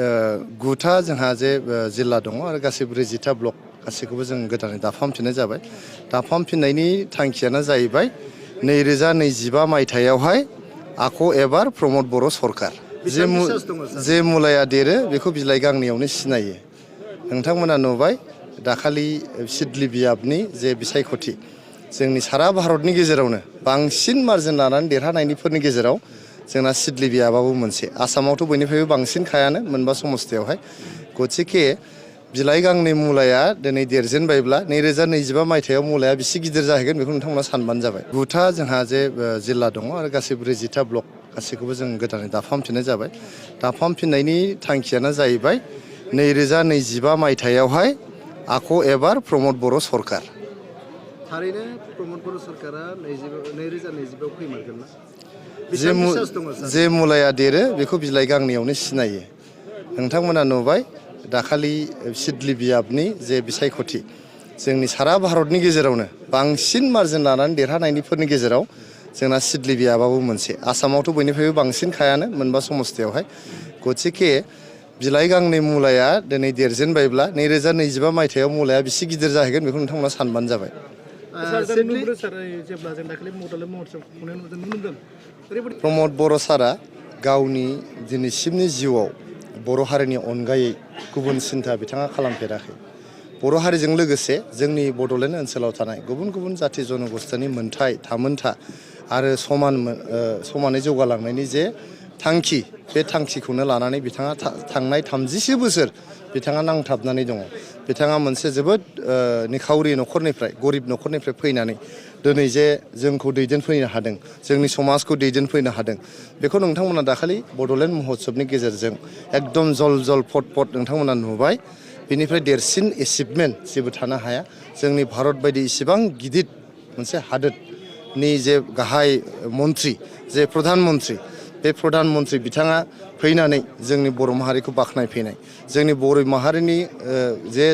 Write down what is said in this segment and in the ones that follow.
गुथा जोंहा जे जिल्ला दङ आरो गासै 40टा ब्लक गासैखौबो जों गोदानै दाफामफिननाय जाबाय। दाफामफिननायनि थांखियानो जाहैबाय 2025 मायथाइयावहाय आख' एबार प्रमद बर' सरकार जे मुलाया देरो बेखौ बिलाइ गांनैयावनो सिनायो। नोंथांमोना नुबाय दाखालि सिडली बियाबनि जे बिसायख'थि जोंनि सारा भारतनि गेजेरावनो बांसिन मार्जिन लानानै देरहानायनिफोरनि गेजेराव जोंना सिडली बियाबाबो मोनसे। आसामावथ' बयनिफ्रायबो बांसिन खायानो मोनबा समस्थियावहाय। गथिखे बिलाइ गांनै मुलाया दिनै देरजेनबायब्ला 2025 मायथाइयाव मुलाया बेसे गिदिर जाहैगोन बेखौ नोंथांमोना सानबानो जाबाय। गुथा जोंहा जे जिल्ला दङ आरो गासै 40टा ब्लक गासैखौबो जों गोदानै दाफामफिननाय जाबाय। दाफामफिननायनि थांखियानो जाहैबाय 2025 मायथाइयावहाय आख' एबार प्रमद बर' सरकार। थारैनो प्रमद बर' सरकारा 2025 फैमारगोन ना? जे मुलाया देरो बेखौ बिलाइ गांनैयावनो सिनायो। नोंथांमोना नुबाय दाखालि सिडली बियाबनि जे बिसायख'थि जोंनि सारा भारतनि गेजेरावनो बांसिन मार्जिन लानानै देरहानायनिफोरनि गेजेराव जोंना सिडली बियाबाबो मोनसे। आसामावथ' बयनिफ्रायबो बांसिन खायानो मोनबा समस्थियावहाय। गथिखे बिलाइ गांनै मुलाया दिनै देरजेनबायब्ला 2025 मायथाइयाव मुलाया बेसे गिदिर जाहैगोन बेखौ नोंथांमोना सानबानो जाबाय। प्रमद बर' सारा गावनि दिनैसिमनि जिउआव बर' हारिनि अनगायै गुबुन सिन्था बिथाङा खालामफेराखै। बर' हारिजों लोगोसे जोंनि बड'लेण्ड ओनसोलाव थानाय गुबुन गुबुन जाथि जन'गोष्ठीनि मोनथाय थामोनथा आरो समानै जौगालांनायनि जे थांखि बे थांखिखौनो लानानै बिथाङा थांनाय 30 बोसोर बिथाङा नांथाबनानै दङ। बिथाङा मोनसे जोबोद निखावरि न'खरनिफ्राय गरिब न'खरनिफ्राय फैनानै दिनै जे जोंखौ दैदेनफैनो हादों, जोंनि समाजखौ दैदेनफैनो हादों, बेखौ नोंथांमोना दाखालि बड'लेण्ड महोत्सबनि गेजेरजों एकदम जल जल फट फट नोंथांमोना नुबाय। बेनिफ्राय देरसिन एचिभमेन्ट जेबो थानो हाया। जोंनि भारत बायदि इसिबां गिदिर मोनसे हादोरनि जे गाहाय मन्त्रि जे प्रधान मन्त्रि, बे प्रधान मन्त्रि बिथाङा फैनानै जोंनि बर' माहारिखौ बाख्नायफैनाय, जोंनि बर' माहारिनि जे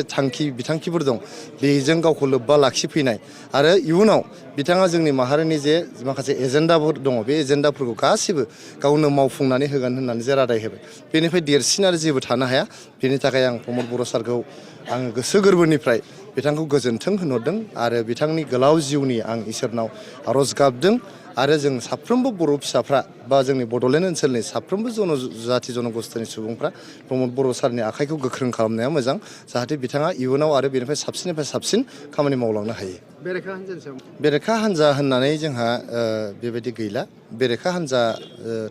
बिथांखिफोर दं बेजों गावखौ लोब्बा लाखिफैनाय आरो इयुनाव बिथाङा जोंनि माहारिनि जे माखासे एजेन्डाफोर दङ बे एजेन्डाफोरखौ गासिबो गावनो मावफुंनानै होगोन होननानै जे रादाय होबाय। बेनिफ्राय देरसिन आरो जेबो थानो हाया। बेनि थाखाय आं प्रमद बर' सारखौ आङो गोसो गोरबोनिफ्राय बिथांखौ गोजोन्थों होनहरदों आरो बिथांनि गोलाव जिउनि आं इसोरनाव आर'ज गाबदों। आरो जों साफ्रोमबो बर' फिसाफ्रा बा जोंनि बड'लेण्ड ओनसोलनि साफ्रोमबो जाथि जन'गोष्ठीनि सुबुंफ्रा प्रमद बर' सारनि आखाइखौ गोख्रों खालामनाया मोजां, जाहाथे बिथाङा इयुनाव आरो बेनिफ्राय साबसिननिफ्राय साबसिन खामानि मावलांनो हायो। बेरेखा हान्जा होननानै जोंहा बेबायदि गैला। बेरेखा हान्जा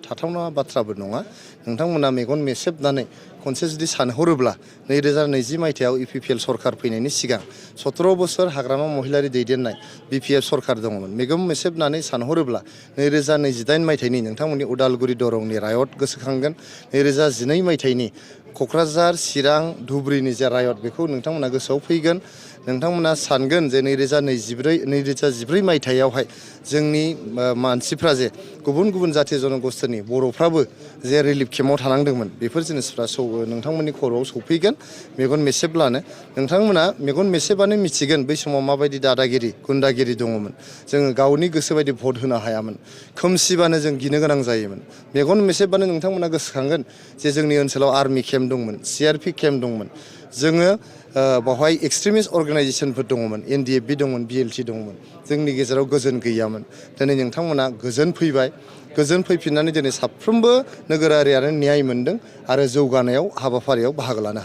थाथावना बाथ्राबो नङा। नोंथांमोना मेगन मेसेबनानै खनसे जुदि सानहरोब्ला 2020 मायथाइयाव UPPL सरकार फैनायनि सिगां 17 बोसोर हाग्रामा महिलारि दैदेननाय BPF सरकार दङमोन। मेगन मेसेबनानै सानहरोब्ला 2028 मायथाइनि नोंथांमोननि उदालगुरि दरंनि रायट गोसोखांगोन। 2012 मायथाइनि क'क्राझार, चिरां, धुबुरीनि जे रायट बेखौ नोंथांमोना गोसोआव फैगोन। नोंथांमोना सानगोन जे 2014 मायथाइयावहाय जोंनि मानसिफ्रा जे गुबुन गुबुन जाथि जन'गोष्ठीनि बर'फ्राबो जे रिलिफ केम्पआव थानांदोंमोन, बेफोर जिनिसफ्रा नोंथांमोननि खर'आव सौफैगोन मेगन मेसेबब्लानो। नोंथांमोना मेगन मेसेबानो मिथिगोन बै समाव माबायदि दादागिरि गुन्दागिरि दङमोन। जोङो गावनि गोसो बायदि भट होनो हायामोन। खोमसिबानो जों गिनो गोनां जायोमोन। मेगन मेसेबबानो नोंथांमोना गोसोखांगोन जे जोंनि ओनसोलाव आर्मि केम्प दंमोन, CRP केम्प दंमोन। जोङो बावहाय एक्सट्रिमिस्ट अर्गानाइजेसनफोर दङमोन, NDFB दंमोन, BLT दंमोन। जोंनि गेजेराव गोजोन गैयामोन। दिनै नोंथांमोना गोजोन फैबाय। गोजोन फैफिननानै दिनै साफ्रोमबो नोगोरारियानो न्याय मोन्दों आरो जौगानायाव हाबाफारियाव बाहागो लानो हादों।